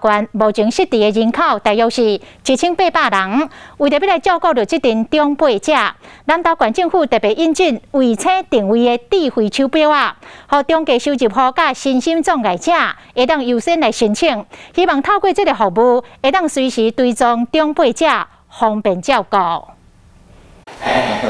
縣目前失智的人口大約是1800人，為著欲來照顧著這陣長輩者，南投縣政府特別引進衛星定位的智慧手錶仔，予中低收入戶佮身心障礙者會當優先來申請，希望透過這个服務，會當隨時追蹤長輩者，方便照顧。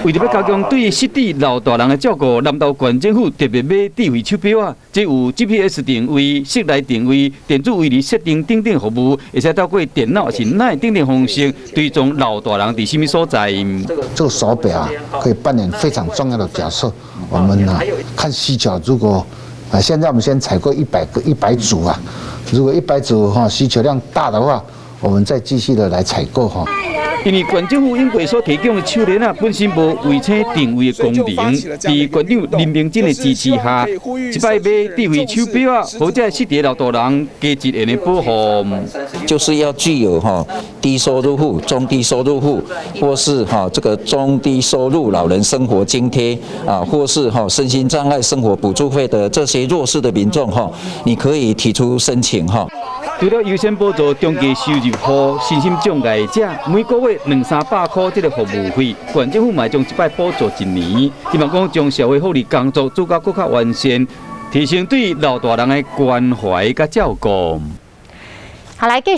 為著欲加強對失智老大人的照顧，南投縣政府特別買智慧手錶仔，這有 GPS 定位、室內定位、電子圍籬設定等等服務，會使透過電腦抑是 LINE 等等方式追蹤老大人佇啥物所在。這個手錶啊，可以扮演非常重要的角色。我們啊，看需求，如果啊，現在我們先採購100個、100組啊，如果100組哈需求量大的話，我們再繼續的來採購哈。因為縣政府永過所提供的手鏈仔，本身無衛星定位的功能，佇縣長林明珍的支持下，這擺買智慧手錶仔，予這失智老大人加一層的保護。就是要具有哈低收入戶、中低收入戶，或是哈這個中低收入老人生活津貼啊，或是哈身心障礙生活補助費的這些弱勢的民眾哈，你可以提出申請哈。除了優先補助中低收入戶、身心障礙者，每個月兩三百箍這个服務費，縣政府嘛將這擺補助一年，希望講將社會福利工作做甲閣較完善，提升對老大人的關懷佮照顧。好，來繼。